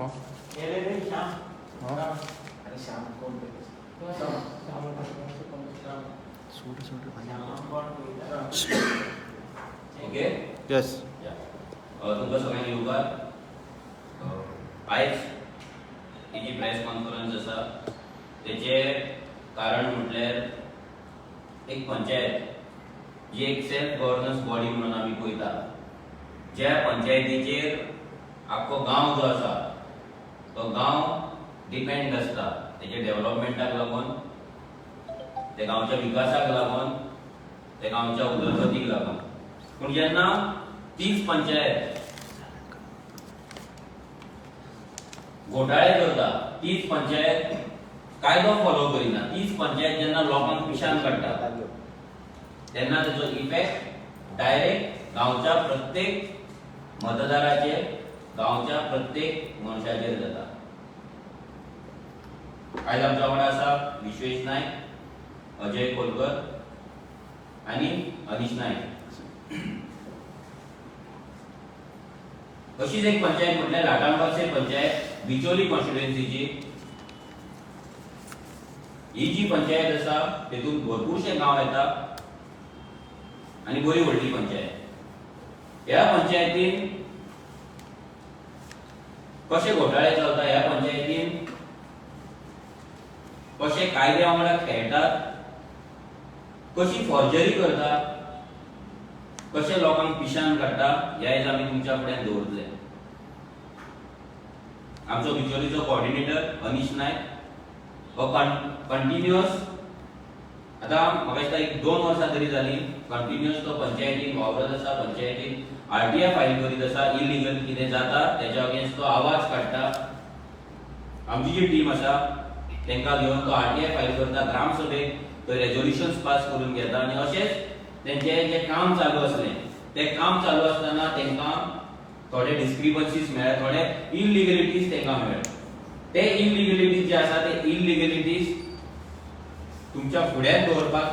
आणि श्याम कोण? ओके. येस. तुमकां सगळ्यांक येवकार. आयज ही जी प्रेस कॉन्फरन्स आसा तेचें कारण म्हटल्यार एक पंचायत जी एक सेल्फ गव्हर्नन्स बॉडी म्हणून आमी पळयता, ज्या पंचायतीचेर आख्खो गांव जो आसा तो गांव डिपेंड आसता, तेजे डेव्हलपमेंटाक लागून, त्या गांवच्या विकासाक लागून, त्या गांवच्या उदरगतीक लागून. पूण जेन्ना तीच पंचायत घोटाळे करता, तीच पंचायत कायदो फॉलो करिना, तीच पंचायत जेन्ना लोकांक पिशान काडटा, तेन्ना तेचो इफेक्ट डायरेक्ट गांवच्या प्रत्येक मतदाराचेर, गांवच्या प्रत्येक मनशाचेर जाता. आयज आमच्या वांगडा आसा विश्वेश नायक, अजय खोलकर आनी अनिश नायक. अशीच एक पंचायत म्हटल्यार लाटांबासे पंचायत, बिचोली कॉन्स्टिट्युएन्सीची. ही जी पंचायत आसा तेतूंत भरपूरशे गांव येता आनी बरी व्हडली पंचायत. ह्या पंचायतीन कशे घोटाळे चलता, ह्या पंचायतीन कशे कायद्या वांगडा खेळटात, कशी फॉर्जरी करतात, कशे लोकांक पिशान काडटा, हे आयज आमी तुमच्या फुड्यान दवरतले. आमचो बिचोलीचो कॉर्डिनेटर अनिश नायक हो कंटिन्युअस आतां म्हाका दिसता एक 2 वर्सां तरी जालीं कंटिन्युअस तो पंचायतीन वावरत आसा, पंचायतीन आरटीआय फायल करीत आसा. इलिगल कितें जाता तेच्या अगेन्स्ट तो आवाज काडटा. आमची जी टीम आसा तांकां घेवन तो आरटीआय फायल करता, ग्रामसभेक तो रेजोल्युशन्स पास करून घेता. आनी अशेंच तेंचें जें काम चालू आसलें तें काम चालू आसतना तांकां थोडे डिस्क्रिपन्सीज मेळ्ळे, थोडे इलिगलिटीज तांकां मेळ्ळे. ते इलिगलिटीज जे आसा ते इलिगलिटीज तुमच्या फुड्यान दवरपाक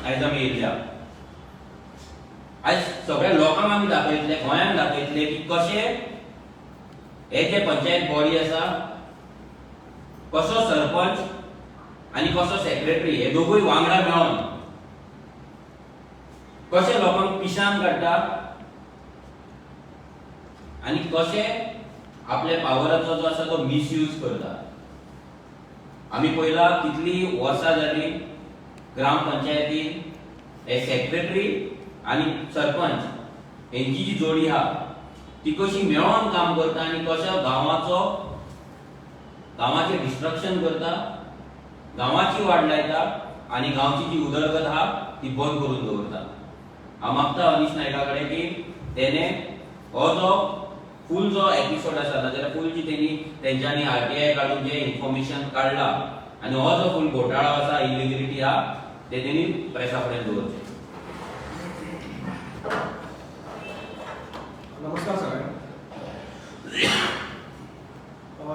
आयज आमी येयल्या. आयज सगळ्या लोकांक आमी दाखयतले, गोंयांक दाखयतले की कशें हे जे पंचायत बॉडी आसा, कसो सरपंच आनी कसो सेक्रेटरी हे दोगूय वांगडा मेळोन कशे लोकांक पिशान काडटा आनी कशे आपल्या पावराचो जो आसा तो मिसयूज करता. आमी पळयला कितली वर्सां जाली ग्रामपंचायतीन हे सेक्रेटरी आनी सरपंच हेंची जी जोडी आहा ती कशी मेळोन काम करता आनी कशें गांवाचो गांवाचें डिस्ट्रक्शन करता, गांवाची वाड लायता आनी गांवची जी उदरगत आहा ती बंद करून दवरता. हांव मागता अनिश नायका कडेन की तेणे हो जो फूल जो एपिसोड आसा, नाजाल्यार फूल जी तेणी तेंच्यांनी आरटीआय काडून जें इन्फॉर्मेशन काडला आनी हो जो फूल घोटाळो आसा, इलिगलिटी आहा, ते तेणी प्रेसा फुडें दवरचें. नमस्कार सगळ्यांक.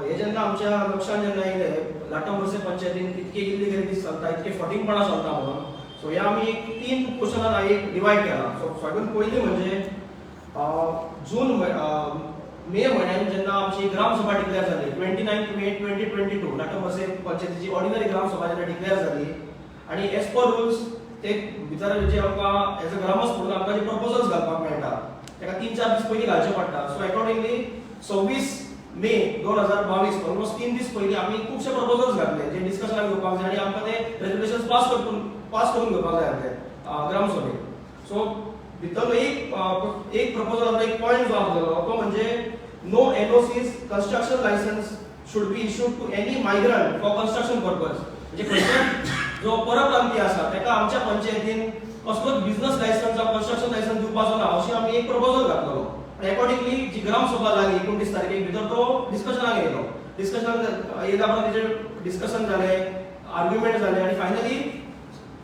हे जेन्ना आमच्या लक्षांत जेन्ना येयलें लाटंबर्से पंचायतीन इतके इलिगलिटीज चलता, इतके फटींगपणां चलता म्हणून, सो हे आमी एक 3 क्वेश्चनान एक डिवायड केला. सो सगळ्यात पयलीं म्हणजे जून मे म्हयन्यान जेन्ना आमची ग्रामसभा डिक्लेअर जाली 29 मे 2022, लाटंबर्से पंचायतीची ऑर्डिनरी ग्रामसभा जेन्ना डिक्लेअर जाली आनी एज पर रुल्स ते भितर जे आमकां एज अ ग्रामस्थ म्हणून आमकां जे प्रपोजल्स घालपाक मेळटा ताका 3-4 दीस पयलीं घालचे पडटा. सो एकॉर्डिंगली 26 मे 2022, ऑलमोस्ट 3 दीस पयलीं आमी खुबशे प्रपोजल्स घातले जे डिस्कशनाक घेवपाक जाय आनी आमकां ते रेजोल्युशन्स पास करून घेवपाक जाय आसले ग्रामसभेक. सो भितर एक एक प्रपोजल, एक पॉयंट जो आसलेलो तो म्हणजे no NOCs construction licence should be issued to any migrant for construction purpose. म्हणजे खंयच्याच जो परप्रांतीय आसा ताका आमच्या पंचायतीन कसलोच बिझनस लायसन्स जावं कन्स्ट्रक्शन लायसन्स दिवपाचो ना, अशें आमी एक प्रपोजल घातलेलो. आनी एकॉर्डिंगली जी ग्रामसभा जाली 29 तारखेक, भितर तो डिस्कशनाक येयलो. डिस्कशनाक येयल्या उपरांत तेजेर डिस्कशन जालें, आर्ग्युमेंट जाले आनी फायनली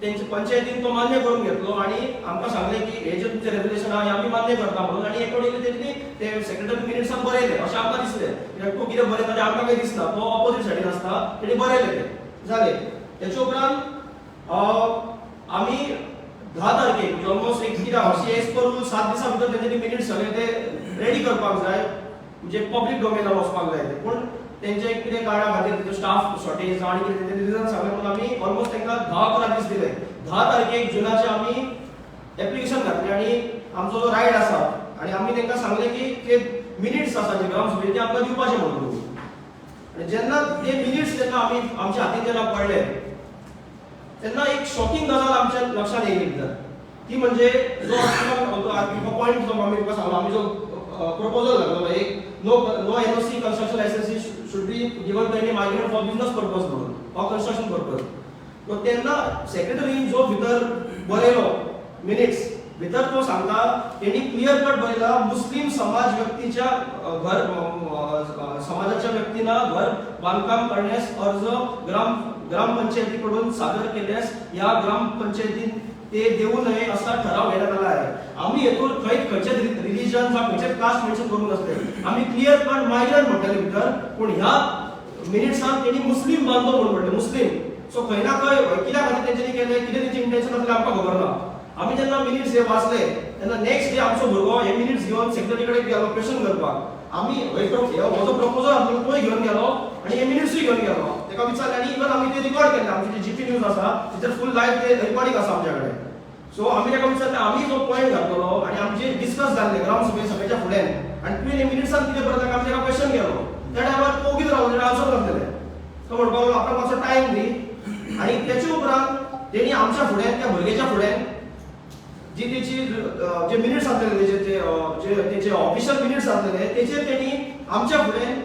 तेंचे पंचायतीन तो मान्य करून घेतलो आनी आमकां सांगलें की हे जे तुमचें रेजोल्युशन आहा हें आमी मान्य करता म्हणून. आनी एकॉर्डिंगली तेंच्यांनी ते सेक्रेटरी मिनिट्सान बरयलें अशें आमकां दिसलें, कित्याक तो कितें बरयता तें आमकां कांय दिसना, तो ऑपोजीट सायडीन आसता, तेणी बरयलें तें जालें. तेचे उपरांत आमी 10 तारखेक, म्हणजे ऑलमोस्ट एक कितें अशें एज पर रूल 7 दिसां भितर तेंच्यांनी मिनिट्स सगळे ते रेडी करपाक जाय. म्हणजे पब्लीक डोमेनार वचपाक जाय ते. पूण तेंचे कितें कारणा खातीर तेंचो स्टाफ शॉर्टेज आनी कितें तेंचे रिजन सांगले म्हणून आमी ऑलमोस्ट तांकां 10-11 दीस दिले. 10 तारखेक जुनाचे आमी एप्लिकेशन घातलें आनी आमचो जो रायट आसा आनी आमी तांकां सांगलें की ते मिनिट्स आसा जे ग्रामसभेचे ते आमकां दिवपाचे म्हणून. आनी जेन्ना ते मिनिट्स जेन्ना आमी आमच्या हातीन जेन्ना पडले तेन्ना एक शॉकिंग गजाल आमच्या लक्षात येयली भितर, ती म्हणजे जो पॉयंट जो आमी तुका सांगलो, आमी जो प्रपोजल घातलेलो एक no NOC construction licence should be given to any migrant for business purpose म्हणून ऑर कन्स्ट्रक्शन पर्पज. सो तेन्ना सेक्रेटरीन जो भितर बरयलो मिनिट्स भितर तो सांगता तेणी क्लियर कट बरयला मुस्लीम समाज व्यक्तीच्या घर समाजाच्या व्यक्तींना घर बांधकाम करण्यास अर्ज ग्रामपंचायतीकडून सादर केल्यास या ग्रामपंचायतीन ते देऊ नये असा ठराव घेण्यात आला आहे. आम्ही हेतून खंय खंयचे रिलिजन जावं खंयचे कास्ट मेन्शन करूंक नासले, आमी क्लियर कट मायग्रंट म्हणटाले भितर, पूण ह्या मिनिट्सान तेणी मुस्लीम बांधव म्हणून म्हणलें मुस्लीम. सो खंय ना खंय कित्या खातीर तेंच्यांनी केलें, कितें तेंचें इंटेन्शन आसलें आमकां खबर ना. आमी जेन्ना मिनिट्स हे वाचले तेन्ना नेक्स्ट डे आमचो भुरगो हे मिनिट्स घेवन सेक्रेटरी कडेन गेलो क्वेश्चन करपाक. आमी हो जो प्रपोजल आसलो तोय घेवन गेलो आनी हे मिनिट्सूय घेवन गेलो, ताका विचारलें आनी इवन आमी ते रिकॉर्ड केले. आमची जी जीपी न्यूज आसा तेचेर फूल लायव्ह ते रिकॉर्डिंग आसा आमच्या कडेन. सो आमी ताका विचारलें आमी जो पॉयंट घातलेलो आनी आमचे डिस्कस जाल्ले ग्रामसभे सभेच्या फुड्यान आनी तुवें हे मिनिट्सान कितें बरयलां आमी ताका क्वेश्चन केलो. त्या टायमार तो ओगीच रावलो, ताणें आन्सर नासलेलें. तो म्हणपाक लागलो आपणाक मातसो टायम दी. आनी तेचे उपरांत तेणी आमच्या फुड्यान त्या भुरग्याच्या फुड्यान जी तेची जे मिनिट्स आसलेले तेचे जे तेचे ऑफिशियल मिनिट्स आसलेले तेचेर तेणी आमच्या फुडें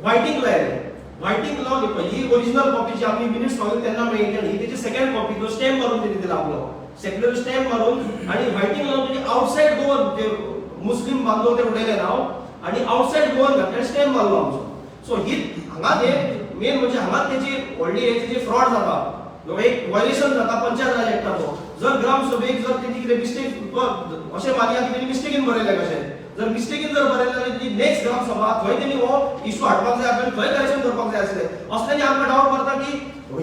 व्हायटींग लायलें. व्हायटींग लावन ही ओरिजिनल कॉपी जी आमी मिनिट्स मागले तेन्ना मेळिल्ली आनी ही तेची सेकंड कॉपी तो स्टॅम्प मारून तेणी दिला आपलो सेक्रेटरी स्टॅम्प मारून आनी व्हायटींग लावन तेणी आउटसायड गोवन ते मुस्लीम बांधव ते उडयले नांव आनी आउटसायड गोवन घातले आनी स्टॅम्प मारलो आमचो. सो ही हांगा ते मेन म्हणजे हांगा तेजी व्हडली तेजी फ्रॉड जाता, एक व्हायलेशन जाता पंचायत राज एक्टाचो. जर ग्रामसभेक जर तेजी कितें मिस्टेक अशें मानया की तेणी मिस्टेकीन बरयलें कशें, जर मिस्टेकीन जर बरयलें जाल्यार ती नेक्स्ट ग्रामसभा थंय तेणी हो इशू हाडपाक जाय आपल्याला, थंय करेक्शन करपाक जाय आसलें. असल्यानी आमकां डावट पडटा की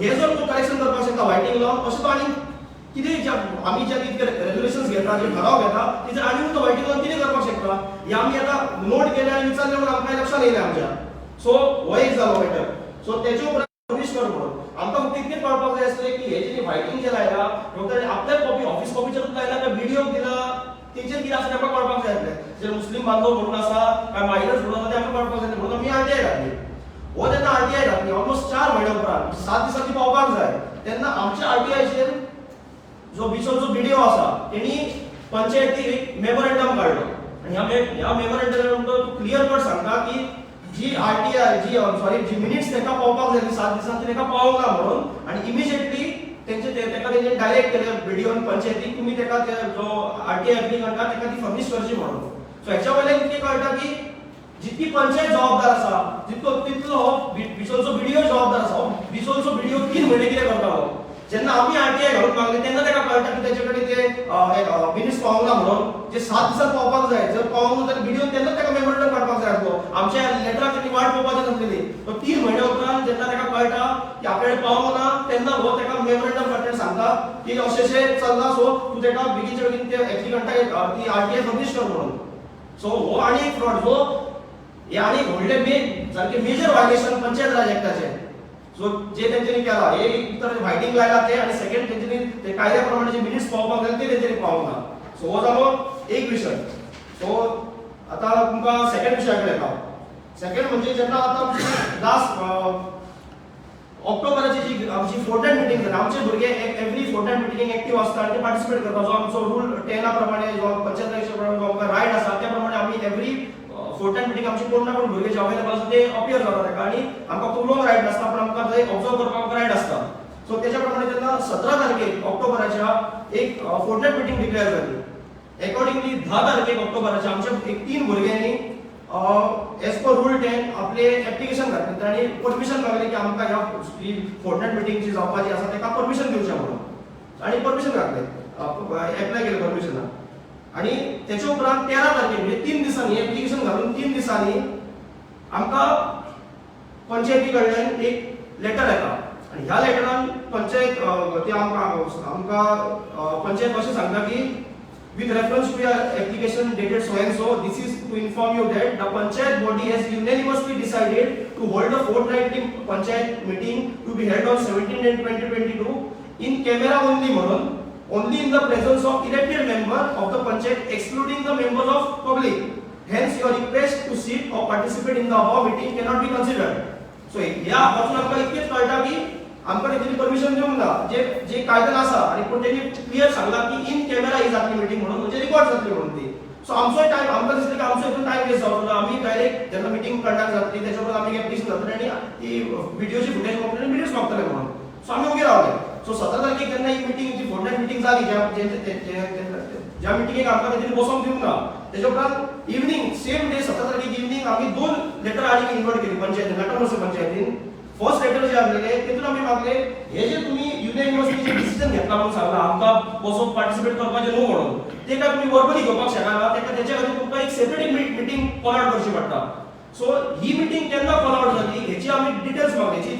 हे जर तो करेक्शन करपाक शकता व्हायटींग लावन, अशें तो आनी कितें आमी जे कितें रेजोल्युशन्स घेता, जे ठराव घेता तेजेर आनी तो व्हायटींग लावन कितें करपाक शकता हे आमी आतां नोट केलें आनी विचारलें म्हणून आमकां लक्षात येयलें आमच्या. सो हो एक जालो मॅटर. सो तेचे उपरांत फर्निश कर म्हणून आमकां फक्त इतकें कळपाक जाय आसलें की हे जे व्हायटींग जे लायला फक्त आपल्या कॉपी ऑफिस कॉपीचेरूच लायला काय बीडीओक दिला तेचेर कितें आसा तें आमकां कळपाक जाय आसलें. जे मुस्लीम बांधव म्हणून आसा काय मायनर्स म्हणून आसा तें आमकां कळपाक जाय आसलें. म्हणून आमी आरटीआय घातली. हो जेन्ना आरटीआय घातली ऑलमोस्ट 4 म्हयन्या उपरांत 7 दिसांनी पावपाक जाय तेन्ना आमच्या आरटीआयचेर जो बिचोलचो बीडीओ आसा तेणी पंचायतीक एक मेमोरेंडम काडलो आनी ह्या मेमोरेंडम तो क्लियर कट सांगता की जी आरटीआय जी सॉरी जी मिनिट्स ताका पावपाक जाय 7 दिसांनी ताका पावोंक ना म्हणून आनी इमिजिएटली तेंचे ताका तेंचे डायरेक्ट केले बीडीओन पंचायतीक तुमी ताका जो आरटीआय एप्लिकंटा ताका ती फर्निश करची म्हणून. सो हेच्या वयल्यान इतकें कळटा की जितकी पंचायत जबाबदार आसा जितको तितलो हो बिचोलचो बीडीओ जबाबदार आसा. हो बिचोलचो बीडीओ 3 म्हयने कितें करतालो, जेन्ना आमी आरटीआय घालून मागले तेन्ना ताका कळटा की तेचे कडेन ते मिनिट्स पावोंक ना म्हणून, जे 7 दिसांत पावपाक जाय, जर पावोंक ना जाल्यार बीडीओन तेन्ना ताका मेमोरेंडम काडपाक जाय आसलो. आमच्या लेटराक तेणी वाट पळोवपाची नासलेली. तो 3 म्हयन्या उपरांत जेन्ना ताका कळटा की आपल्याकडे पावोंक ना तेन्ना हो ताका मेमोरेंडम काडटा आनी सांगता की अशें अशें चल्लां, सो तूं ताका बेगीनच्या बेगीन ते एप्लिकंटाक ती आरटीआय फर्निश कर म्हणून. सो हो आनी एक फ्रॉड, जो हे आनी एक व्हडलें मेन सारकें मेजर व्हायलेशन पंचायत राज एक्टाचें. सो जे तेंच्यांनी केलां हे एक तर व्हायटींग लायला ते आनी सेकंड तेंच्यांनी ते कायद्या प्रमाणे जे मिनिट्स पावपाक जाय ते तेंच्यांनी पावोंक ना. सो हो जालो एक विशय. सो आतां तुमकां सेकंड विशया कडेन येता. सेकंड म्हणजे जेन्ना आतां आमची लास्ट ऑक्टोबराची जी आमची फोर्टनायट मिटींग जाली, आमचे भुरगे एवरी फोर्टनायट मिटींगेक एक्टीव आसता आनी ते पार्टिसिपेट करता. जो आमचो रूल 10 प्रमाणे जो पंचायत राज प्रमाणे जो आमकां रायट आसा त्या प्रमाणे आमी एवरी फोर्टनायट मिटींग आमचे कोण ना कोण भुरगे जे अवेलेबल आसा ते अपियर जाता ताका आनी आमकां उलोवंक रायट नासता पूण आमकां थंय ऑब्जर्व करपाक आमकां रायट आसता. सो तेच्या प्रमाणे जेन्ना 17 तारखेक ऑक्टोबराच्या एक फोर्टनायट मिटींग डिक्लेअर जाली, एकॉर्डिंगली 10 तारखेक ऑक्टोबराच्या आमच्या एक 3 भुरग्यांनी एज पर रूल 10 आपले एप्लिकेशन घातलें आनी परमिशन मागलें की आमकां ह्या फोर्टनायट मिटींग जी जावपाची आसा ताका परमिशन दिवचें म्हणून, आनी परमिशन घातलें, एप्लाय केलें परमिशनाक. आनी तेच्या उपरांत 13 तारखेक म्हणजे 3 दिसांनी एप्लिकेशन घालून 3 दिसांनी आमकां पंचायती कडल्यान एक लेटर येता आनी ह्या लेटरान पंचायत ते आमकां आमकां पंचायत अशें सांगता की With reference to your application dated so and so, this is to inform you that the panchayat body has unanimously decided to hold a fortnightly panchayat meeting to be held on 17/10/2022 in camera only म्हणून, only in the presence of elected member of the panchayat, excluding the members of public. Hence your request to sit or participate in the above meeting cannot be considered. So ह्या पासून आमकां इतकेंच कळटा की आमकां तेंच्यांनी permission दिवंक ना, जे जे कायद्यान आसा. आनी पूण तेणी क्लियर सांगला की इन कॅमेरा ही जातली मिटींग म्हणून, म्हणजे रिकॉर्ड जातली म्हणून ती. सो आमचोय टायम, आमकां दिसलें की आमचो हितून टायम वेस्ट जावचो ना. आमी डायरेक्ट जेन्ना मिटींग कंडक्ट जातली तेच्या उपरांत आमी एप्लिकेशन जातलें आनी ती व्हिडियोची फुटेज मागतले आनी मिनिट्स मागतले म्हणून. सो आमी ओगी रावले. सो 17 तारखेक जेन्ना ही मिटींग, जी फोर्टनायट मिटींग जाली, ज्या ज्या मिटिंगेक आमकां तेंच्यांनी बसोंक दिवंक ना, तेच्या उपरांत इवनींग सेम डे 17 तारखेक इवनींग आमी 2 लेटर आनी इन्वर्ट केली पंचायतीन, लाटंबोर्से पंचायतीन. फर्स्ट लेटर जे आसलेले तेतून आमी मागले, हे जे तुमी युनॅनिमसली जे डिसिजन घेतला म्हणून सांगला आमकां बसोन पार्टिसिपेट करपाचें न्हू म्हणून, ते काय तुमी वर्बली घेवपाक शकना. तेका तेच्या खातीर तुमकां एक सेपरेट मिटींग कॉल आवट करची पडटा. सो ही मिटींग केन्ना कॉल आवट जाली हेची आमी डिटेल्स मागले, जी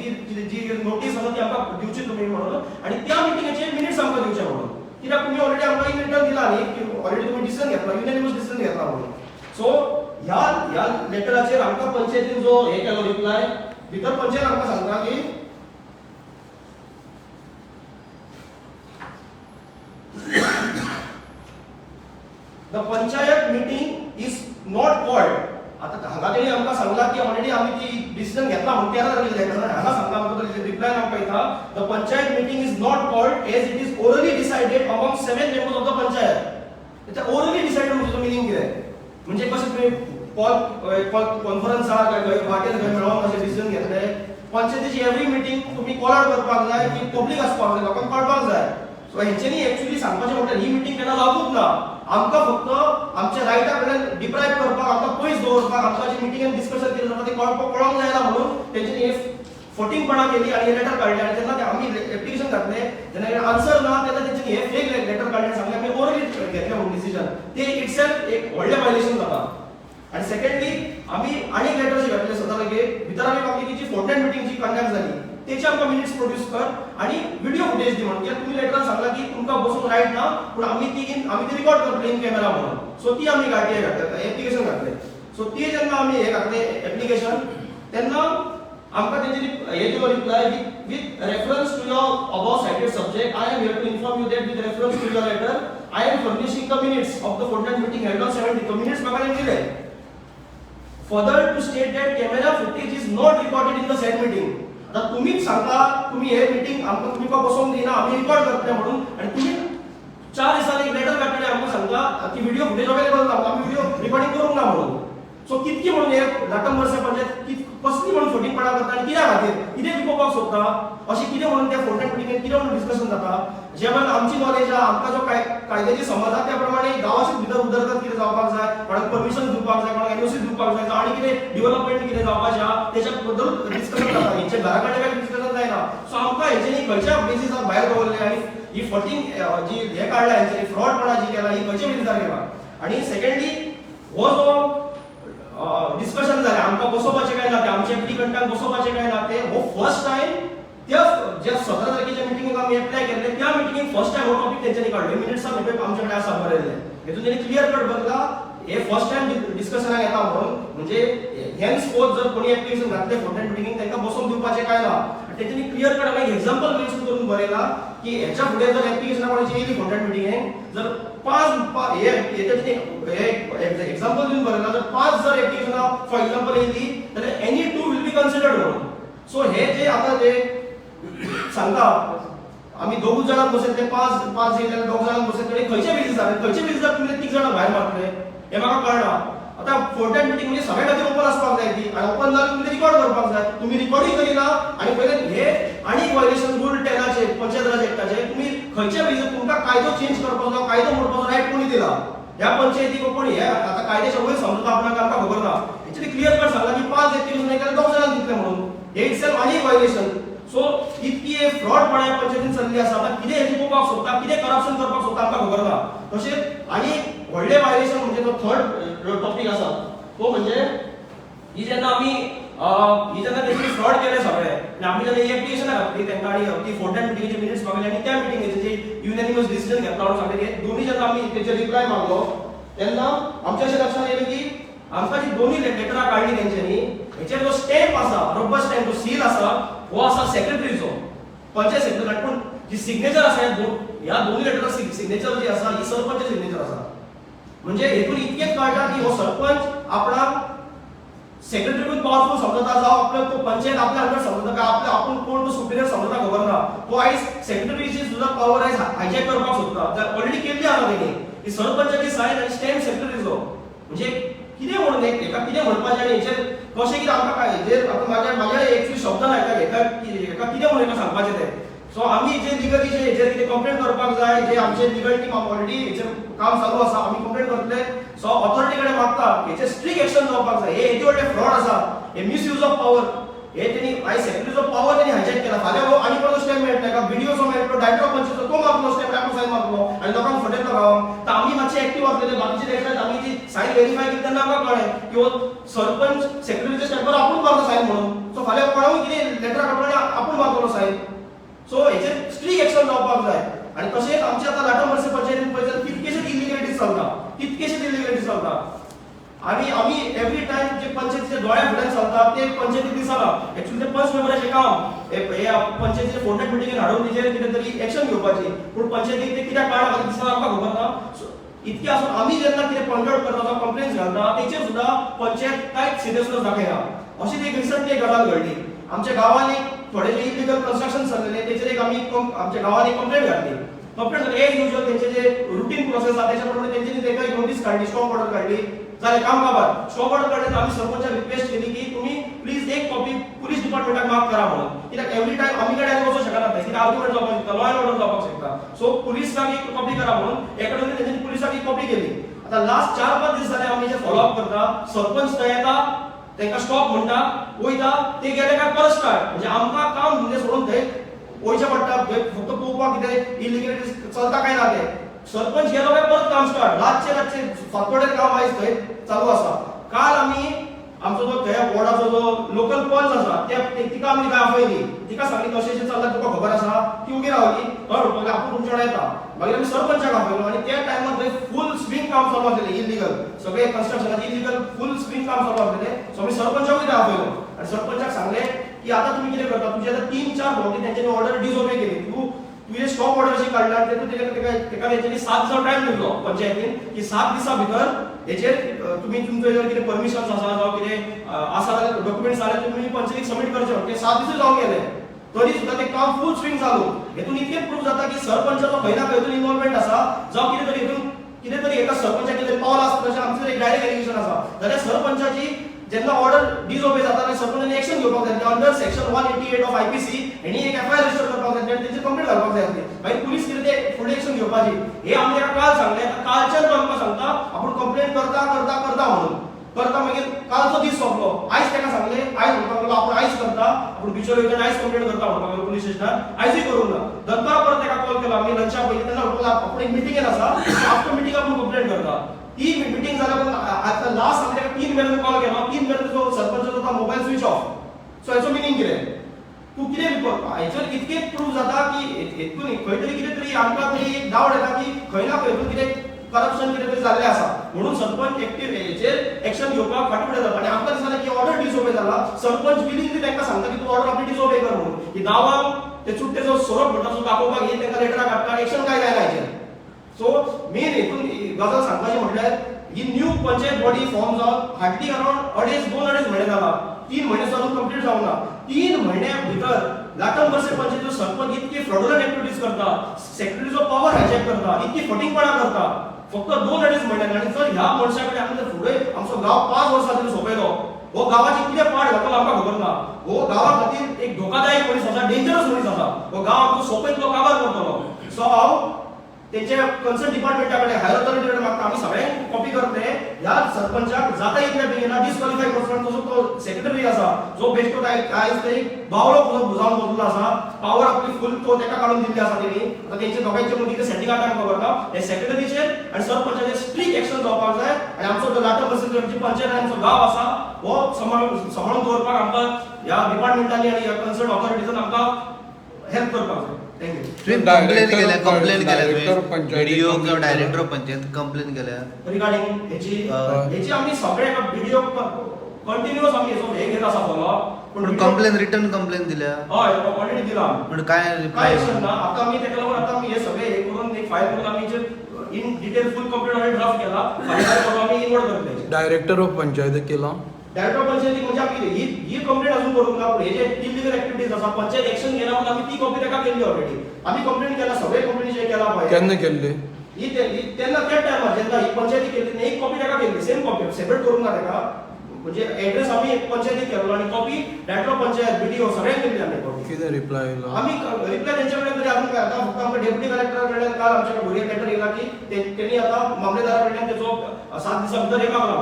जी नोटीस आसा ती आमकां दिवची तुमी म्हणून, आनी त्या मिटिंगेचे मिनिट्स आमकां दिवचे म्हणून, कित्याक तुमी ऑलरेडी आमकां इन रिटर्न दिला न्ही की ऑलरेडी तुमी डिसिजन घेतला, युनॅनिमस डिसिजन घेतला म्हणून. सो ह्या ह्या लेटराचेर आमकां पंचायतीन जो हे केलो रिप्लाय, भितर पंचायत आमकां सांगता की the panchayat meeting is not called. आता हांगा तेणी आमकां सांगला की ऑलरेडी आमी ती डिसिजन घेतला म्हणून 13 तारखेर लेटर हांगा सांगता आमकां, रिप्लाय आमकां येता, the panchayat meeting is not called as it is orally decided among 7 members of the panchayat. त्याच्या ओरली डिसायडेड म्हणजे मिनिंग कितें, म्हणजे कशें तुमी कॉल कॉन्फरन्स आहा काय वाटेर खंय मेळोन अशें डिसिजन घेतले. पंचायतीची एवरी मिटींग तुमी कॉल आवट करपाक जाय की पब्लीक आसपाक जाय, लोकांक कळपाक जाय. सो हेंच्यांनी एक्चुअली सांगपाचें म्हणल्यार ही मिटींग केन्ना जावपूच ना. आमकां फक्त आमच्या रायटा कडल्यान डिप्रायव करपाक, आमकां पयस दवरपाक, आमकां जे मिटिंगेन डिस्कशन केलें जाता तें कळोंक जायना म्हणून तेंच्यांनी हे फटींगपणां केली आनी हे लेटर काडलें. आनी जेन्ना आमी एप्लिकेशन घातलें जेन्ना आन्सर ना तेन्ना तेंच्यांनी हे फेक लेटर काडलें आनी सांगलें आमी ओरली घेतलें म्हणून डिसिजन. ते इटसेल्फ एक व्हडलें वायलेशन जाता. आनी सेकंडली आमी आनीक लेटर जे घातले 17 तारखेक, भितर आमी मागली की जी फोर्टनायट मिटींग जी कंडक्ट जाली तेचे आमकां मिनिट्स प्रोड्यूस कर आनी व्हिडिओ फुटेज दी म्हणून, कित्याक तुमी लेटरान सांगला की तुमकां बसूंक रायट ना, पूण आमी ती रिकॉर्ड करतले इन कॅमेरा म्हणून. सो ती आमी आरटीआय घातले, एप्लिकेशन घातले. सो ती जेन्ना आमी हे घातले एप्लिकेशन तेन्ना आमकां तेंच्यांनी हे दिलो reply, with reference to your above cited subject I am here to inform you that with reference to your letter I am furnishing the minutes of the fortnight meeting held on 17. Minutes म्हाका तेंणी दिले. Further to state that camera footage is not recorded in the said meeting. आता तुम्हीच सांगता तुम्ही हे meeting आमकां तुमी बसोवंक दिना, आमी रिकॉर्ड करतले म्हणून, आनी तुमी 4 दिसांनी एक लेटर काडटले आमकां सांगता की व्हिडिओ फुटेज अवेलेबल ना, आमी व्हिडिओ रिकॉर्डिंग करूंक ना म्हणून. सो कितकी म्हणून हे लाटंबोर्से पंचायत कसली म्हणून फटींगपणां करता आनी कित्या खातीर, कितें लिपोवपाक सोदता, अशें कितें म्हणून त्या फोर्टनायट मिटिंगेन कितें म्हणून डिस्कशन जाता. जे प्रमाणे आमची नॉलेज आहा, आमकां जो कायद्याची समज आहा त्या प्रमाणे गांवाची भितर उदरगत कितें जावपाक जाय, कोणाक परमिशन दिवपाक जाय, कोणाक एनओसी दिवपाक जाय, आनी कितें डिव्हलपमेंट कितें जावपाचें आहा तेच्या बद्दल डिस्कशन जाता. हेंच्या घरा कडेन कांय डिस्कशन जायना. सो आमकां हेंच्यांनी खंयच्या बेजीसार भायर दवरलें आनी ही फटींग जी हें काडला हेंच्यांनी फ्रॉडपणा जी केला ही खंयच्या बेजीसार केला. आनी सेकंडली हो जो डिस्कशन जालें आमकां बसोवपाचें काय ना तें, आमच्या एप्लिकंटांक बसोवपाचें काय ना तें, हो फर्स्ट टायम त्या ज्या 17 तारखेच्या मिटिंगेक आमी एप्लाय केल्ले त्या मिटिंगेक फर्स्ट टायम हो टॉपीक तेंच्यांनी काडलो. मिनिट्सान आमचे कडेन आसा बरयल्लें, हेतून तेणी क्लियर कट बरयला हे फर्स्ट टायम डिस्कशनाक येता म्हणून. म्हणजे हेन्सफोर्थ जर कोणी एप्लिकेशन घातलें फोर्टनायट मिटिंगेक तांकां बसोवन दिवपाचें काय ना. आनी तेंच्यांनी क्लियर कट आमी एग्जाम्पल मेन्शन करून बरयला की हेच्या फुडें जर एप्लिकेशना कोणाची येयली फोर्टनायट मिटिंगेक जर 5 हे एग्जाम्पल दिवन बरयला, जर 5 जर एप्लिकेशनां फॉर एग्जाम्पल येयली जाल्यार एनी 2 will be considered म्हणून. सो हे जे आतां जे सांगता आमी 2 जाणांक बसयतले, 5 येयले जाल्यार 2 जाणांक बसयतले, खंयच्या बेजीसार खंयच्या बेजीसार तुमी 3 जाणां भायर मारतले हें म्हाका कळना. आतां फोर्टनायट मिटींग म्हणजे सगळ्या खातीर ओपन आसपाक जाय ती, आनी ओपन जाल्यार तुमी रिकॉर्ड करपाक जाय, तुमी रिकॉर्डूय करिना. आनी पयल्यान हे आनी व्हायलेशन रूल 10 पंचायत राज एक्टाचे, तुमी खंयच्या बेजीसार तुमकां कायदो चेंज करपाचो, कायदो मोडपाचो रायट कोणी दिला ह्या पंचायतीक कोणी? हे आतां कायद्याच्या वयर समजता आपणाक आमकां खबर ना. हेचेर क्लियर कट सांगला की 5 एप्लिकेशन जाल्यार 2 जाणांक दितले म्हणून, हे इटसेल्फ आनी व्हायलेशन. सो इतकी फ्रॉडपणा पंचायतीन चल्ली आसा. आतां कितें हें लिपोवपाक सोदता, कितें करप्शन करपाक सोदता आमकां खबर ना. तशेंच आनी व्हडलें व्हायलेशन म्हणजे तो थर्ड टॉपीक आसा तो म्हणजे ही जेन्ना आमी ही जेन्ना तेंच्यांनी फ्रॉड केले सगळे आनी आमी जेन्ना ही एप्लिकेशनां घातली तेंकां आनी ती फोर्टनायट मिटिंगेचे मिनिट्स मागले आनी त्या मिटिंगेचे जे युनॅनिमस डिसिजन घेतला म्हणून सांगले, हे दोन्ही जेन्ना आमी तेचेर रिप्लाय मागलो तेन्ना आमच्या अशें लक्षात येयलें की आमकां जी दोन्ही लेटरां काडली तेंच्यांनी, हेचेर जो स्टॅम्प आसा, रबर स्टॅम्प जो सील आसा हो आसा सेक्रेटरीचो, पंचायत सेक्रेटरी. पूण जी सिग्नेचर आसा ह्या दोन्ही लेटरां सिग्नेचर जी आसा ही सरपंच सिग्नेचर आसा. म्हणजे हेतून इतकेंच कळटा की हो सरपंच आपणाक सेक्रेटरीकूच पावरफूल समजता, जावं आपल्याक तो पंचायत आपल्या अंडर समजता काय आपल्या आपूण कोण तो सुपिरियर समजता खबर ना. तो आयज सेक्रेटरीची सुद्दां पावर आयज हायजॅक करपाक सोदता, ऑलरेडी केल्ली आसा तेणी. ही सरपंचाची सायन आनी स्टॅम्प सेक्रेटरीचो, म्हणजे कितें म्हणून हेका कितें म्हणपाचें आनी हेचेर कशें कितें आमकां काय हेचेर आतां म्हाज्या एक्चुअली शब्द ना हेका हेका कितें म्हणून हेका सांगपाचें तें. सो आमी जे लिगली जे हेचेर कितें कंप्लेन करपाक जाय, जे आमचे लिगल टीम ऑलरेडी हेचेर काम चालू आसा, आमी कंप्लेन करतले. सो ऑथॉरिटी कडेन मागता हेचेर स्ट्रिक्ट एक्शन जावपाक जाय. हे येदे व्हडले फ्रॉड आसा, हे मिसयूज ऑफ पावर, हे तेणी आयज सेक्रेटरीचो पावर तेणी हायजॅक केला. फाल्यां हो आनी कोणाचो स्टॅम्प मेळटलो एका बीडीओचो मेळटलो, डायरेक्टर ऑफ पंचायतीचो, तो मारतलो स्टॅम्प, आपलो सायन मारतलो आनी लोकांक फटयतलो गांवांक. तर आमी मातशे एक्टीव आसलेले, बाकीचे लेटरां आमी जी सायन वेरीफाय केली तेन्ना आमकां कळ्ळें की हो सरपंच सेक्रेटरीच्या स्टॅम्पार आपूण मारता सायन म्हणून. सो फाल्यां कोणाकूय कितें लेटरां काडटलो आनी आपूण मारतलो सायन. सो हेचेर स्ट्रिक्ट एक्शन जावपाक जाय. आनी तशेंच आमचे आतां लाटम वर्से पंचायतीन पळयत जाल्यार कितकेशेच इलिगलिटीज चलता, कितकेशेच इलिगलिटीज चलता. आनी आमी एवरी टायम जे पंचायतीच्या दोळ्या फुड्यान चलता ते पंचायतीक दिसना. एक्चुअली ते पंच मेंबराचें काम हे पंचायतीचे फोर्टनायट मिटिंगेन हाडून तेजेर कितें तरी एक्शन घेवपाची, पूण पंचायतीक ते कित्याक काडना खातीर दिसना आमकां खबर ना. इतकें आसून आमी जेन्ना कितें पॉयंट आउट करता जावं कंप्लेन्स घालता तेचेर सुद्दां पंचायत कांयच सिरियसनेस दाखयना. अशीच एक रिसंटली एक गजाल घडली आमच्या गांवांत, एक थोडे जे इलिगल कन्स्ट्रक्शन चल्लेले तेचेर एक आमी आमच्या गांवांत एक कंप्लेंट घातली. कंप्लेंट घातली एज युजल तेंचे जे रुटीन प्रोसेस आसा तेच्या प्रमाणे तेंच्यांनी तेका एक नोटीस काडली, स्टॉप ऑर्डर काडली, जालें काम काबार. स्टॉप ऑर्डर काडली आमी सरपंचाक रिक्वेस्ट केली की तुमी प्लीज एक कॉपी पुलीस डिपार्टमेंटाक माग करा म्हणून, कित्याक एवरी टायम आमी कडेन वचूंक शकना, कित्याक आर्ग्युमेंट जावपाक शकता, लॉ एंड ऑर्डर जावपाक शकता. सो पुलिसाक एक कॉपी करा म्हणून एकडे तेंच्यांनी पुलिसाक एक कॉपी केली. आतां लास्ट 4-5 दीस जाले आमी जे फॉलो अप करता, सरपंच थंय येता, तांकां स्टॉप म्हणटा, वयता, ते गेले काय परत स्टार्ट. म्हणजे आमकां काम धंदे सोडून थंय वयचें पडटा, थंय फक्त पळोवपाक कितें इलिगलिटीज चलता काय ना तें. सरपंच गेलो काय परत काम स्टार्ट, रातचे रातचे फातोडेर काम आयज थंय चालू आसा. काल आमी आमचो जो थंय वॉर्डाचो जो लोकल पंच आसा त्या तिका आमी थंय आपयली, तिका सांगली तशें अशें चल्लां तुका खबर आसा. ती उगी रावली, हय म्हणपाक लागली आपूण तुमच्या वांगडा येता. मागीर आमी सरपंचाक आपयलो आनी त्या टायमार थंय फूल स्विंग काम चालू आसलेलें, इलिगल सगळे कन्स्ट्रक्शनाचे इलिगल फूल स्विंग काम चालू आसलेलें. सो आमी सरपंचाकूय थंय आपयलो आनी सरपंचाक सांगलें की आतां तुमी कितें करता, तुजी आतां 3-4 फावटी तेंच्यांनी ऑर्डर डिसओबे केली, तूं तुवें स्टॉप ऑर्डर अशी काडला तेतून तेका तेंच्यांनी 7 दिसां टायम दिल्लो पंचायतीन की 7 दिसां भितर हेचेर तुमी तुमचो जर कितें परमिशन्स आसा जावं कितें आसा जाल्यार डॉक्युमेंट्स जाल्यार तुमी पंचायतीक सबमीट करचे. ते 7 दीस जावन गेले तरी सुद्दां तें काम फूल स्विंग चालू. हेतून इतकें प्रूफ जाता की सरपंचाचो खंय ना खंय तरी इन्वॉल्वमेंट आसा, जावं कितें तरी हेतून कितें तरी एका सरपंचाक कितें तरी पावर आसता अशें आमचें एक डायरेक्ट एलिगेशन आसा. जाल्यार सरपंचाची जेन्ना ऑर्डर डिसओबे जाता तेन्ना सरपंचानी एक्शन घेवपाक जाय under section 188 of IPC, हेणी एक एफआयआर रजिस्टर करपाक जाय आनी तेंचेर कंप्लेंट घालपाक जाय आसली. मागीर पुलीस कितें ते फुडें एक्शन घेवपाची. हे आमी ताका काल सांगलें, आतां कालच्यान तो आमकां सांगता आपूण कंप्लेंट करता करता करता म्हणून करता. मागीर कालचो दीस सोंपलो, आयज ताका सांगलें, आयज म्हणपाक लागलो आपूण आयज करता, आपूण बिचोर वयता आनी आयज कंप्लेंट करता म्हणपाक लागलो पुलीस स्टेशनार, आयजूय करूंक ना. दनपारां परत ताका कॉल केलो आमी लंचा पयलीं, तेन्ना म्हणपाक लागलो आपूण एक मिटिंगेन आसा, आफ्टर मिटींग आपूण कंप्लेंट करता. ती मिटींग जाल्या उपरांत आतां लास्ट आमी ताका 3 मेरेन कॉल केलो, 3 मेरेन तो सरपंचाचो तो मोबायल स्विच ऑफ. सो हेचो मिनींग कितें, तूं कितें हेचेर इतकें प्रूफ जाता की हेतून खंय तरी कितें तरी आमकां तरी एक डावट येता की खंय ना खंय कितें करप्शन कितें तरी जाल्लें आसा म्हणून सरपंच एक्टीव हेचेर एक्शन घेवपाक फाटीं फुडें जाता. आनी आमकां दिसना की ऑर्डर डिसओबे जाला, सरपंच विलिंगली तांकां सांगता की तूं ऑर्डर आपली डिसओबे कर म्हणून, की गांवांक ते चुट्टेचो सोरोप म्हणटा तो दाखोवपाक हे तांकां लेटरां काडटा आनी एक्शन काय जायना हेचेर. सो मेन हेतून गजाल सांगपाची म्हटल्यार ही न्यू पंचायत बॉडी फॉर्म जावन हार्डली अराउंड 2.5-2.5 म्हयने जाला, 3 म्हयने अजून कंप्लीट जावंक ना. 3 म्हयन्या भितर लाटम वर्से पंचायतीचो सरपंच इतकी फ्रॉडुलंट एक्टिविटीज करता, सेक्रेटरीचो पावर हायजॅक करता, इतकी फटींगपणां करता फक्त 2.5 म्हयन्यान. आनी जर ह्या मनशा कडेन आमी जर फुडें आमचो गांव 5 वर्सां तरी सोंपयलो, हो गांवाची कितें पाड घातलो आमकां खबर ना. हो गांवा खातीर एक धोकादायक मनीस आसा, डेंजरस मनीस आसा. हो गांव आमचो सोंपयतलो, काबार करतलो. सो हांव तेंच्या कन्सर्न डिपार्टमेंटा कडेन, हायर ऑथॉरिटी कडेन मागता. आमी सगळ्यांक कॉपी करतले. ह्या सरपंचाक जाता इतल्या बेगीन डिस्क्वॉलिफाय करचो. आनी तसो तो सेक्रेटरी आसा जो बेश्टो आयज तरी बावलो कसो जावन बसलो आसा. पावर आपली फूल तो तेका काडून दिल्ली आसा तेणी. आतां तेंचे दोगांयचे मदीं कितें सेटिंग आतां आमकां खबर ना. हे सेक्रेटरीचेर आनी सरपंचाचेर स्ट्रीक एक्शन जावपाक जाय आनी आमचो जो लाटम आमची पंचायत आनी आमचो गांव आसा हो सांबाळून सांबाळून दवरपाक आमकां ह्या डिपार्टमेंटांनी आनी ह्या कन्सर्न ऑथॉरिटीजान आमकां हेल्प करपाक जाय. Thank you. तुवें कंप्लेन केल्या? कंप्लेन केल्या Director तुवें पंचायती बीडीओ किंवा complaint director of panchayat complain केल्या? रिगार्डिंग हेची? हय. हेची आमी सगळे व्हिडिओ कंटिन्युअस आमी हेचो हे घेत आसा फॉलो. पूण कंप्लेन, रिटर्न कंप्लेन दिल्या? हय, ऑलरेडी दिला आमी. पूण काय काय रिप्लाय? एक्शन ना. आता आमी तेका लागून आतां आमी हे सगळे हे करून एक फायल करून आमी in detail full complaint already draft केला. फाल्यां करून आमी इनवर्ड करतले. डायरेक्टर ऑफ पंचायत केला? डायरेक्टर पंचायती म्हणजे आमी ही ही कंप्लेंट अजून करूंक ना, पूण हे जे इलिगल एक्टिविटीज आसा, पंचायत एक्शन घेना म्हणून आमी ती कॉपी ताका केल्ली. ऑलरेडी आमी कंप्लेंट केला, सगळे कंप्लेनी केला पळय. केन्ना केल्ली? ही तेन्ना त्याच टायमार जेन्ना ही पंचायती केल्ली तेन्ना एक कॉपी ताका केल्ली. सेम कॉपी, सेपरेट करूंक ना ताका. म्हणजे एड्रेस आमी पंचायतीक केल्लो आनी कॉपी डायरेक्टर पंचायत, बीडीओ सगळ्यांक केल्ली आमी कॉपी. कितें रिप्लाय येयलो? आमी रिप्लाय तेंच्या कडल्यान तरी अजून काय. आतां फक्त आमकां डेप्युटी कलेक्टरा कडल्यान काल आमच्या भुरग्यांक लेटर येयला की तेणी आतां मामलेदारा कडल्यान तेचो 7 दिसां भितर हे मागला,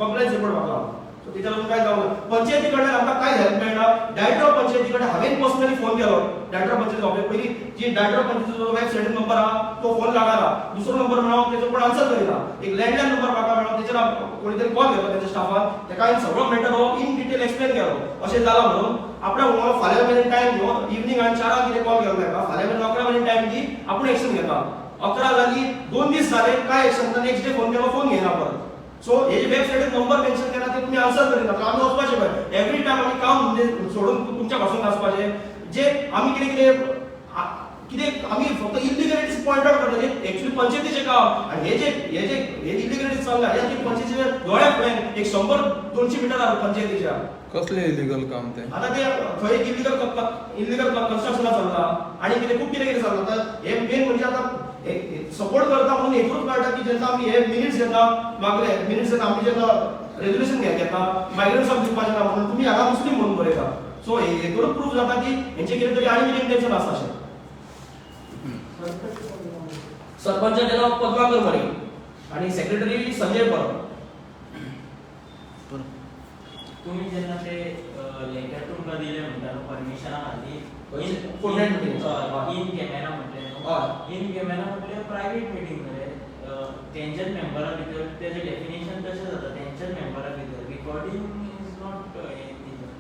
कंप्लेन्स रिपोर्ट मागला. सो तेचेर अजून काय जावंक ना. पंचायती कडल्यान आमकां कांय हेल्प मेळना. डायरेक्टर ऑफ पंचायती कडेन हांवें पर्सनली फोन केलो. डायरेक्टर ऑफ पंचायती ऑफिस पयलीं जी डायरेक्टर ऑफ पंचायतीचो वेबसायटीर नंबर आहा तो फोन लागना. दुसरो नंबर मेळ्ळो, तेचो कोण आन्सर करिना. एक लँडलायन नंबर म्हाका मेळ्ळो, तेचेर कोणी तरी कॉल केलो तेच्या स्टाफान. तेका हांवें सगळो मॅटर हो इन डिटेल एक्सप्लेन केलो, अशें जालां म्हणून. आपल्या मला फाल्यां मेरेन टायम घेवन इवनींग हांवें 4 आंक कितें कॉल केलो ताका, फाल्यां मेरेन 11 मेरेन टायम दी, आपूण एक्शन घेता. 11 जाली, 2 दीस जाले, काय एक्शन ना. नेक्स्ट डे फोन केलो, फोन घेयना परत. सो हे जे वेबसायटीर नंबर मेन्शन केला ते तुमी आन्सर करिना. तर आमी वचपाचें पळय एवरी टायम आमी काम म्हणजे सोडून तुमच्या पासून वचपाचें. जे आमी कितें कितें कितें आमी फक्त इलिगलिटीज पॉयंट आउट करता, जे एक्चुअली पंचायतीचें काम. आनी हे जे हे इलिगलिटीज चल्ला हे आमच्या पंचायतीच्या दोळ्या फुड्यान एक 100-200 मिटर आहा पंचायतीच्या. कसलें इलिगल काम तें? आता ते थंय इलिगल इलिगल कन्स्ट्रक्शना चल्ला आणि कितें खूब कितें कितें चल्लां. आतां हे मेन म्हणजे आतां सपोर्ट करता म्हणून हेतूच कळटा की जेन्ना आमी हे मिनिट्स घेता, मागले मिनिट्स घेता, आमी जेन्ना रेजोल्युशन घेता मायग्रंट सब दिवपाचें ना म्हणून, तुमी हांगा मुस्लीम म्हणून बरयता. सो हेतूनच प्रूफ जाता की हेंचें कितें तरी आनी कितें इंटेन्शन आसा अशें. सरपंचाचें नांव पद्माकर मरे आणि सेक्रेटरी संजय परब. तुम्ही जेन्ना ते लेटर तुमकां दिलें म्हणटा न्हू परमिशना खातीर. Fortnight meeting. In camera म्हटलें न्हू. इन कॅमेरा म्हटल्यार प्रायवेट मिटींग मरे, तेंच्याच मेंबरा भितर. तेजें डेफिनेशन तशें जाता, तेंच्याच मेंबरा भितर. Recording is not.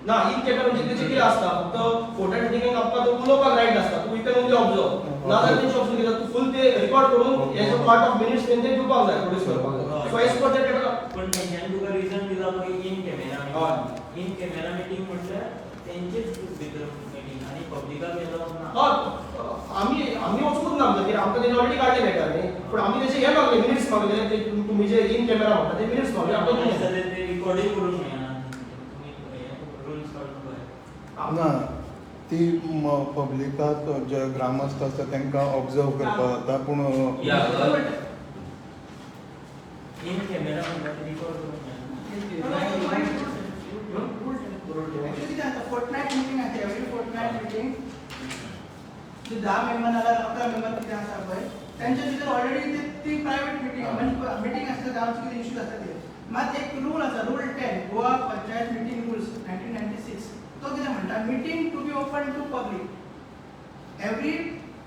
ना, इन कॅमेरा म्हणजे तेचें कितें आसता, फक्त फोर्टनायट मिटिंगेक आमकां तो उलोवपाक रायट आसता. तूं you can only observe. नाजाल्यार तेंचे ऑप्शन कितें, तूं फूल ते रिकॉर्ड करून as a part of minutes तेंचे दिवपाक जाय, प्रोड्यूस करपाक जाय. So as per that. पण तेंच्यांनी तुका रिजन दिला पळय in camera meeting. In camera meeting म्हटल्यार तेंचेच भितर मिटींग आनी पब्लिकाक एलाव ना. हय, आमी आमी वचूंक ना म्हणजे आमकां तेणी ऑलरेडी काडले लेटर न्ही. पूण आमी तेचे हे मागले, मिनिट्स मागले. ते तुमी जे इन कॅमेरा म्हणटा ते मिनिट्स मागले आमकां म्हाका दिले. दिसता ते रिकॉर्डूय करूंक मेळना. तुमी रुल्स काडून पळय. ना, ती पब्लिकाक जे ग्रामस्थ आसता तांकां ऑब्जर्व करपाक जाता पूण या. इन कॅमेरा म्हणल्यार ते रिकॉर्ड करूंक मेळना. Actually कितें आसता, फोर्टनायट मिटींग आसता. एवरी फोर्टनायट मिटींग जे 10 मेंबर नाल्यार 11 मेंबर कितें आसा पळय तेंच्या भितर ऑलरेडी ती प्रायवेट मिटींग म्हणजे मिटींग आसता, गांवचे कितें इश्यूज आसता ते. मात एक रूल आसा, rule 10, Goa Panchayat meeting rules 1996. तो कितें म्हणटा, meeting to be open to public. Every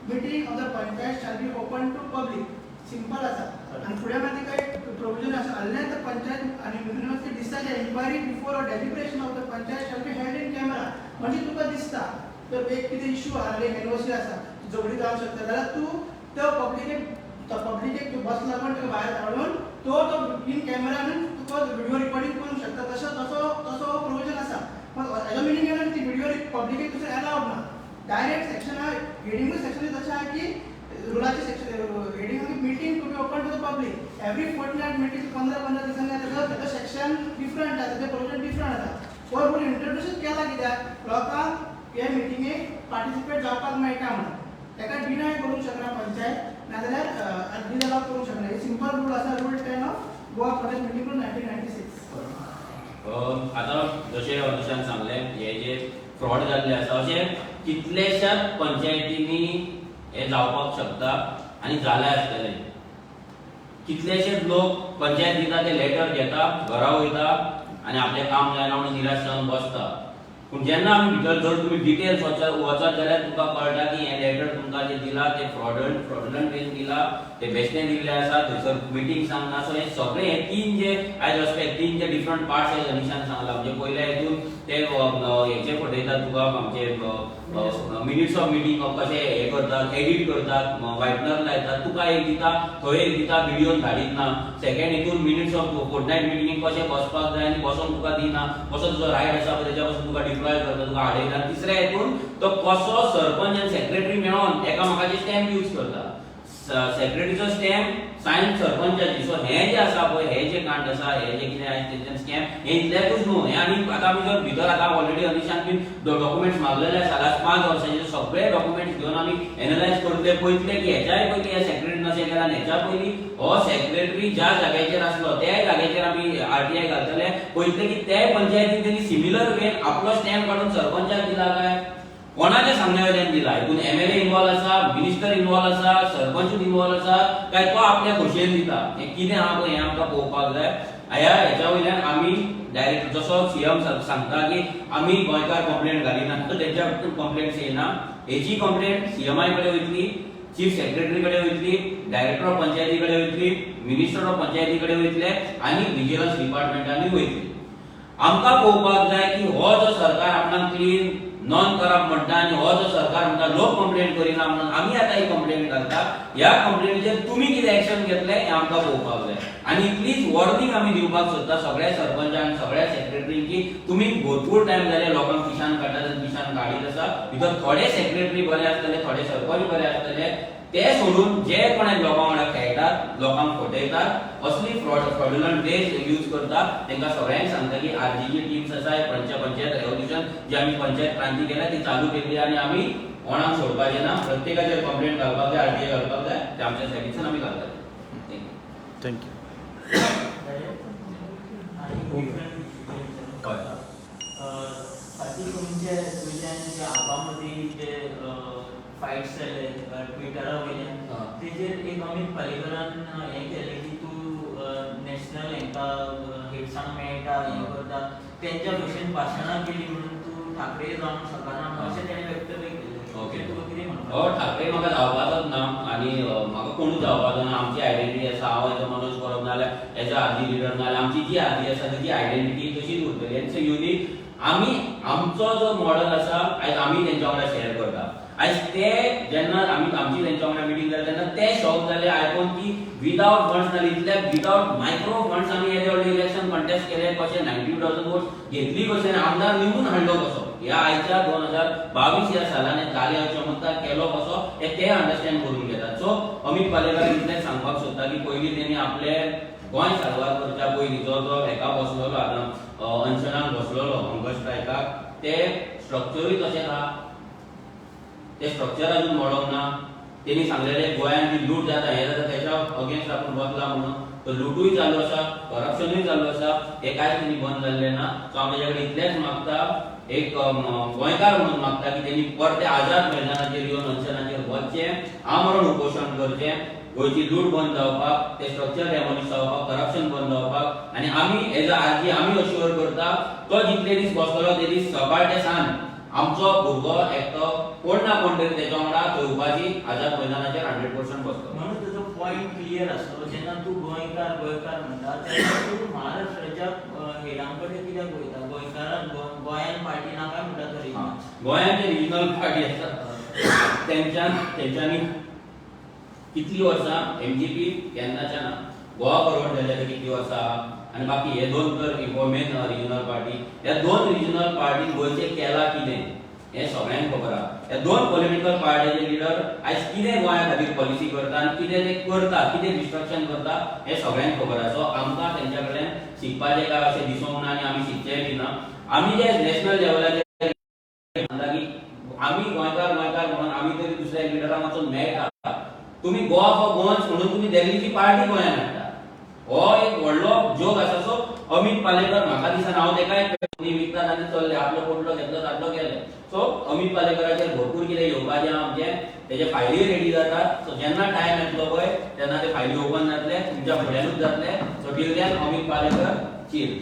meeting of the panchayat shall be open to public. Simple आसा. आनी फुडें मागीर काही प्रोविजन आसा, unless the panchayat आनी unanimously decide, enquiry before or deliberation of the panchayat shall be held in camera. म्हणजे तुका दिसता तर एक कितें इश्यू आहा, एक एनओसी आसा, झगडी जावंक शकता जाल्यार तूं त्या पब्लिकेक तूं बसला पण तुका भायर हाडून तो तो इन कॅमेरा तुका व्हिडिओ रिकॉर्डिंग करूंक शकता. तसो तसो तसो प्रोविजन आसा. पण हेजो मिनींग येना ती व्हिडिओ पब्लिकेक दुसरें अलावड ना. डायरेक्ट सेक्शन आहा, हेडिंगूय सेक्शन तशें आहा की रुलाचे सेक्शन हेडिंग आहा की meeting to be open to the public every fortnight meeting. 15-15 दिसांनी तेजो तेजो सेक्शन डिफरंट आसा, तेजें प्रोविजन डिफरंट आसा. हो रूल इंट्रोड्यूसूच केला कित्याक लोकांक हे मिटिंगेक पार्टिसिपेट जावपाक मेळटा म्हणून. ताका डिनाय करूंक शकना पंचायत, नाजाल्यार डिसअलाव करूंक शकना. हे सिंपल रूल आसा, rule 10 of Goa Panchayat meeting rule 1996. आतां जशें अनुशान सांगलें, हे जे फ्रॉड जाल्ले आसा अशें कितलेश्याच पंचायतींनी हे जावपाक शकता. आनी जालां आसतलें. कितलेशेच लोक पंचायत दिता ते लेटर घेता, घरा वयता आनी आपलें काम जायना म्हणून निराश जावन बसता. पूण जेन्ना आमी भितर जर तुमी डिटेल्स वचत वचत जाल्यार तुमकां कळटा की हें लेटर तुमकां जें दिलां तें फ्रॉडलंट वेन दिलां, तें बेश्टें दिल्लें आसा, थंयसर मिटींग सांगना. सो हें सगळें हे तीन जे आयज रस्ते तीन जे डिफरंट पार्ट्स आयज अनिशान सांगला, म्हणजे पयल्या हितून ते हेचे फटयतात तुका, आमचे मिनिट्स ऑफ मिटींग कशें हे करतात, एडिट करतात, व्हायटनर लायतात, तुका एक दिता, थंय एक दिता, व्हिडियोन धाडीत ना. सेकंड हितून मिनिट्स ऑफ फोर्टनायट मिटींगेक कशें बसपाक जाय आनी बसोन तुका दिना, कसो तुजो रायट आसा पळय तेच्या पासून तुका डिप्रायव करता, तुका हाडयता. तिसऱ्या हितून तो कसो सरपंच आनी सेक्रेटरी मेळोन एकामेकाचे स्टॅम्प यूज करता, सेक्रेटरीचो स्टॅम्प सायन सरपंचाची. सो हें जें आसा पळय, हें जें कांड आसा, हें जें कितें आयज तेंच्यान स्कॅम, हें इतल्याकूच न्हू हें. आनी आतां आमी जर भितर आतां ऑलरेडी अनिशान बीन डॉक्युमेंट्स मागलेले आसा, लास्ट 5 वर्सांचे सगळे डॉक्युमेंट्स घेवन आमी एनलायज करतले, पळयतले की हेच्याय पयलीं ह्या सेक्रेटरीन अशें केलां आनी हेच्या पयलीं हो सेक्रेटरी ज्या जाग्याचेर आसलो त्या जाग्याचेर आमी आरटीआय घालतले, पळयतले की ते पंचायतीन तेणी सिमिलर वेन आपलो स्टॅम्प काडून सरपंचाक दिला काय कोणाच्या सांगण्या वयल्यान दिला. हितून एमएलए इन्वॉल्व आसा, मिनिस्टर इन्वॉल्व आसा, सरपंच इन्वॉल्व आसा काय तो आपल्या खोशयेन दिता, हें कितें आहा पळय हें आमकां पळोवपाक जाय. ह्या हेच्या वयल्यान आमी डायरेक्ट जसो सीएम सांगता की आमी गोंयकार कंप्लेंट घालिना, तेंच्या कंप्लेंट्स येयना, हेची कंप्लेंट सीएमाय कडेन वयतली, चीफ सेक्रेटरी कडेन वयतली, डायरेक्टर ऑफ पंचायती कडेन वयतली, मिनिस्टर ऑफ पंचायती कडेन वयतले आनी विजिलन्स डिपार्टमेंटांनी वयतली. आमकां पळोवपाक जाय की हो जो सरकार आपणाक क्लीन नॉन करप्ट म्हणटा आनी हो जो सरकार म्हणटा लोक कंप्लेंट करिना म्हणून आमी आतां ही कंप्लेंट घालता, ह्या कंप्लेनीचेर तुमी कितें एक्शन घेतले हें आमकां पळोवपाक जाय. आनी इतलीच वॉर्निंग आमी दिवपाक सोदता सगळ्या सरपंचांक, सगळ्या सेक्रेटरींक की तुमी भरपूर टायम जाले लोकांक पिशान काडटात आनी पिशान काडीत आसा. भितर थोडे सेक्रेटरी बरे आसतले, थोडे सरपंच बरे आसतले, ते सोडून जे कोण लोकां वांगडा खेळटात, लोकांक फटयतात, असली फ्रॉड्युलंट वेज यूज करतात, तांकां सगळ्यांक सांगता की आरजीची टिम्स आसा, पंचायत रेव्होल्युशन जी आमी पंचायत क्रांती केल्या ती चालू केल्ली आनी आमी कोणाक सोडपाचे ना, प्रत्येकाचेर कंप्लेंट घालपाक जाय, आरटीआय घालपाक जाय, ते आमच्या सायडीच्यान आमी घालतले. Thank you. हय. फाटीं तुमचे तुज्यान जे आपा मदीं जे फायट्स जाले ट्विटरा वयल्यान, तेजेर एक अमीत पालेकरान हें केलें की तूं नॅशनल हेंकां हेड्सांक मेळटा, हें करता, तेंच्या भशेन भाशणां केली म्हणून तूं ठाकरे जावंक शकना अशें तेणें वक्तव्य केलें. तुका कितें म्हणपाक? हो ठाकरे म्हाका जावपाचोच ना आनी म्हाका कोणूच जावपाचो ना. आमची आयडेंटिटी आसा, हांव एज अ मनोज परब नाजाल्यार एज अ आरजी लिडर नाजाल्यार आमची जी आरजी आसा तेजी आयडेंटिटी तशीच उरतली. It's unique. आमी आमचो जो मॉडल आसा आयज आमी तेंच्या वांगडा शेअर करता. आयज ते जेन्ना आमी आमची तेंच्या वांगडा मिटींग जाली तेन्ना ते शॉक जाले आयकोन की विदावट फंड्स नाजाल्यार इतले विदावट मायक्रो फंड्स आमी येदे व्हडले इलेक्शन कंटेस्ट केले कशें, 92,000 वोट्स घेतली कशें आनी आमदार निवडून हाडलो कसो, ह्या आयच्या 2022 ह्या सालान जाले हो चमत्कार केलो कसो हे ते अंडरस्टँड करून घेतात. सो अमीत पालेकर इतलेंच सांगपाक सोदता की पयलीं तेणी आपले गोंय साल्वार करच्या पयलीं जो जो हेका बसलेलो आतां अनशनाक बसलेलो हंगर स्ट्रायकाक, ते स्ट्रक्चरूय तशेंच आहा, ते स्ट्रक्चर अजून मोडोंक ना. तेणी सांगलेले गोंयांत जी लूट जाता हें जाता तेच्या अगेन्स्ट आपूण बसला म्हणून, तो लुटूय चालू आसा, करप्शनूय चालू आसा, हे कांयच तेणी बंद जाल्लें ना. सो हांव तेज्या कडेन इतलेंच मागता, एक गोंयकार म्हणून मागता की तेणी परते आझाद मैदानाचेर येवन अनशनाचेर वचचें, आमरण उपोशण करचें, गोंयची लूट बंद जावपाक, ते स्ट्रक्चर डेमोलिश जावपाक, करप्शन बंद जावपाक. आनी आमी एज अ आरजी आमी अश्युअर करता तो जितले दीस बसतलो ते दीस सकाळ ते सांज आमचो भुरगो एकटो कोण ना कोण तरी तेच्या वांगडा थंय उपाशी आझाद मैदानाचेर 100% बसतलो. म्हणून तुजो पॉयंट क्लियर आसलो. जेन्ना तूं गोंयकार गोंयकार म्हणटा तेन्ना तूं महाराष्ट्राच्या हेडां कडेन कित्याक वयता? गोंयकारान गोंयान पार्टी नाका म्हणटा तरी गोंयांत जे रिजनल पार्टी आसा तेंच्यांनी कितली वर्सां एमजीपी केन्नाच्यान ना, गोवा फॉरवर्ड जाल्या ते कितली वर्सां आनी बाकी हे दोन तर मेन रिजनल पार्टी, ह्या दोन रिजनल पार्टीन गोंयचें केलां कितें हें सगळ्यांक खबर आहा. ह्या दोन पॉलिटिकल पार्टीचे लिडर आयज कितें गोंया खातीर पॉलिसी करता आनी कितें ते करता, कितें डिस्ट्रक्शन करता हें सगळ्यांक खबर आहा. सो आमकां तेंच्या कडल्यान शिकपाचें काय अशें दिसोंक ना आनी आमी शिकचेंय बी ना. आमी जे नॅशनल लेवलाचेर सांगता की आमी गोंयकार गोंयकार म्हणून आमी तरी दुसऱ्या लिडरांक वचून मेळटा, तुमी गोवा फॉर गोवन्स म्हणून तुमी देगलीची पार्टी गोंयांत हाडटा, हो एक व्हडलो जोक आसा. सो अमीत पालेकर म्हाका दिसना, हांव तेकाय विकतात आनी चल्ले, आपलो पोटलो घेतलो ताटलो गेले. सो अमीत पालेकराचेर भरपूर कितें येवपाचें आमचें, तेजे फायली रेडी जातात. सो जेन्ना टायम येतलो पळय तेन्ना ते फायली ओपन जातले, तुमच्या फुड्यानूच जातले. So till then Amit Palekar chill.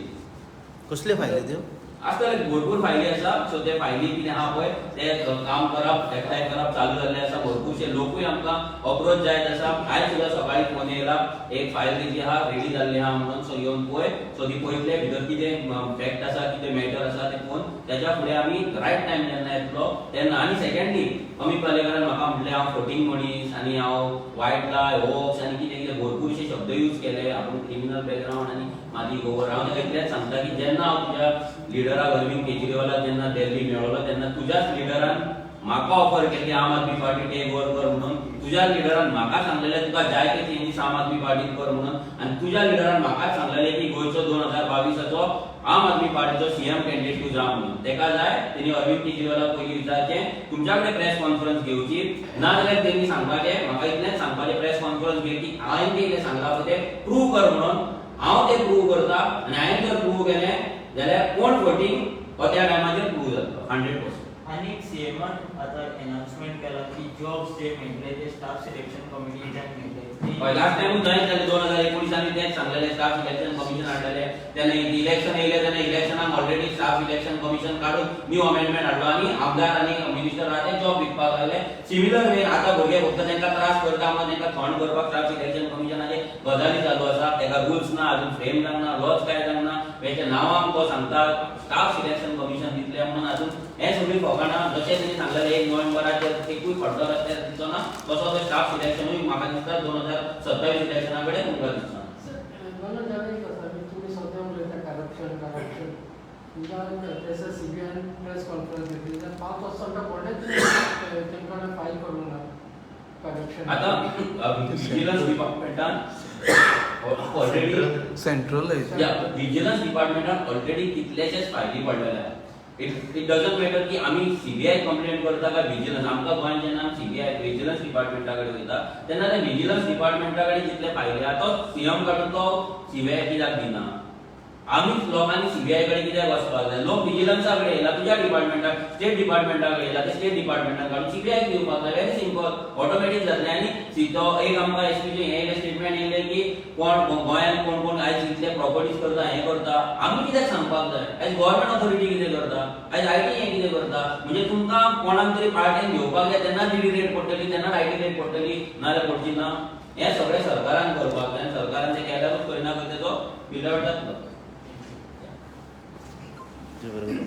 कसले फायले त्यो? आसतले भरपूर फायली आसा. सो ते फायली कितें आहा पळय ते काम करप, एकठांय करप चालू जाल्लें आसा. भरपूरशे लोकूय आमकां अप्रोच जायत आसा. आयज सुद्दां सकाळी फोन येयला, एक फायल तेजी आहा रेडी जाल्ली आहा म्हणून. सो येवन पळय. सो ती पळयतले भितर कितें फॅक्ट आसा, कितें मॅटर आसा तें पळोवन तेच्या फुडें आमी रायट टायम जेन्ना येतलो तेन्ना. आनी सेकंडली अमीत पालेकरान म्हाका म्हटलें हांव फटींग मनीस आनी हांव वायट लाय होक्स आनी कितें कितें भरपूरशे शब्द यूज केले आपूण क्रिमिनल बॅकग्रावंड आनी मादी गोवर. हांव ताका इतलेंच सांगता की जेन्ना हांव तुज्या लिडराक अरविंद केजरीवालाक जेन्ना दिल्ली मेळ्ळो तेन्ना तुज्याच लिडरान म्हाका ऑफर केली आम आदमी पार्टी टेक ओवर कर म्हणून. तुज्या लिडरान म्हाका सांगलेलें तुका जाय ते चेंजीस आम आदमी पार्टीन कर म्हणून. आनी तुज्या लिडरान म्हाकाच सांगलेलें की गोंयचो 2022 आम आदमी पार्टीचो सीएम कॅन्डिडेट तूं जा म्हणून. तेका जाय तेणी अरविंद केजरीवालाक पयलीं विचारचें, तुमच्या कडेन प्रेस कॉन्फरन्स घेवची ना जाल्यार तेणी सांगपाचें म्हाका इतलेंच सांगपाचें प्रेस कॉन्फरन्स घे की हांवें कितें सांगलां पळय तें प्रूव कर म्हणून. हांव तें प्रूव करता आनी हांवें जर प्रूव केलें जाल्यार कोण फटींग हो त्या टायमाचेर प्रूव जातलो 100%. आनी सीएमान आतां एनाउन्समेंट केला की जॉब्स जे मेळटले ते स्टाफ सिलेक्शन कमिटीच्यान मेळटले. हय, लास्ट टायमूच थंयच जालें 2019 आमी तेंच सांगलेलें, स्टाफ सिलेक्शन कमिशन हाडलेलें. तेन्ना इलेक्शन येयलें तेन्ना इलेक्शनाक ऑलरेडी स्टाफ सिलेक्शन कमिशन काडून न्यू अमेंडमेंट हाडलो आनी आमदार आनी मिनिस्टर आहा ते जॉब विकपाक लागले. सिमिलर वे आतां भुरगे फक्त तांकां त्रास करता म्हणून तांकां थंड करपाक स्टाफ सिलेक्शन कमिशनाचे गजाली चालू आसा. ताका रुल्स ना, अजून फ्रेम जावंक ना, लॉज काय जावंक ना, हेच्या नांवान तो सांगता स्टाफ सिलेक्शन कमिशन दितले म्हणून. अजून हें सगळीं फकाणां. जशें तेणी सांगलेलें 1 नोव्हेंबराचेर एकूय खड्डो रस्त्यार दिसचो ना तसो तो स्टाफ सिलेक्शनूय म्हाका दिसता 2027 इलेक्शना कडेन तुमकां दिसना. जाल्यार एक आसा की तुमी सद्या उलयता करप्शन करप्शन, तुमच्या थंयसर सीबीआयन प्रेस कॉन्फरन्स घेतली जाल्यार 5 वर्सां कोणेच तेंकां फायल करूंक ना करप्शन. आतां विजिलन्स डिपार्टमेंटान ऑलरेडी सेंट्रलायज विजिलन्स डिपार्टमेंटान ऑलरेडी कितलेशेच फायली पडलेले आहा. It doesn't matter की आमी सीबीआय कंप्लेंट करता काय विजिलन्स. आमकां गोंयांत जेन्ना आमी सीबीआय विजिलन्स डिपार्टमेंटा कडेन वयता तेन्ना ते विजिलन्स डिपार्टमेंटा कडेन जितले फायली आहा तो सीएम काडून तो सीबीआय कित्याक दिना? आमीच लोकांनी सीबीआय कडेन कित्याक वचपाक जाय? लोक विजिलन्सा कडेन येयला, तुज्या डिपार्टमेंटाक स्टेट डिपार्टमेंटा कडेन येयला, ते स्टेट डिपार्टमेंटाक काडून सीबीआयक दिवपाक जाय. व्हेरी सिंपल, ऑटोमॅटीक जातलें. आनी तो एक आमकां एसपीचें हें येयलें स्टेटमेंट येयलें की कोण गोंयांत कोण कोण आयज इतले प्रॉपर्टीज करता, हें करता. आमी कित्याक सांगपाक जाय? आयज गव्हर्मेंट ऑथॉरिटी कितें करता, आयज IT हें कितें करता? म्हणजे तुमकां कोणाक तरी पार्टेन घेवपाक जाय तेन्ना ईडी रेड पडटली, तेन्ना IT red पडटली, नाजाल्यार पडची ना. हें सगळें सरकारान करपाक जाय आनी सरकारान तें केल्यारूच खंय ना खंय तेजो पिलर जातलो. बरोबर.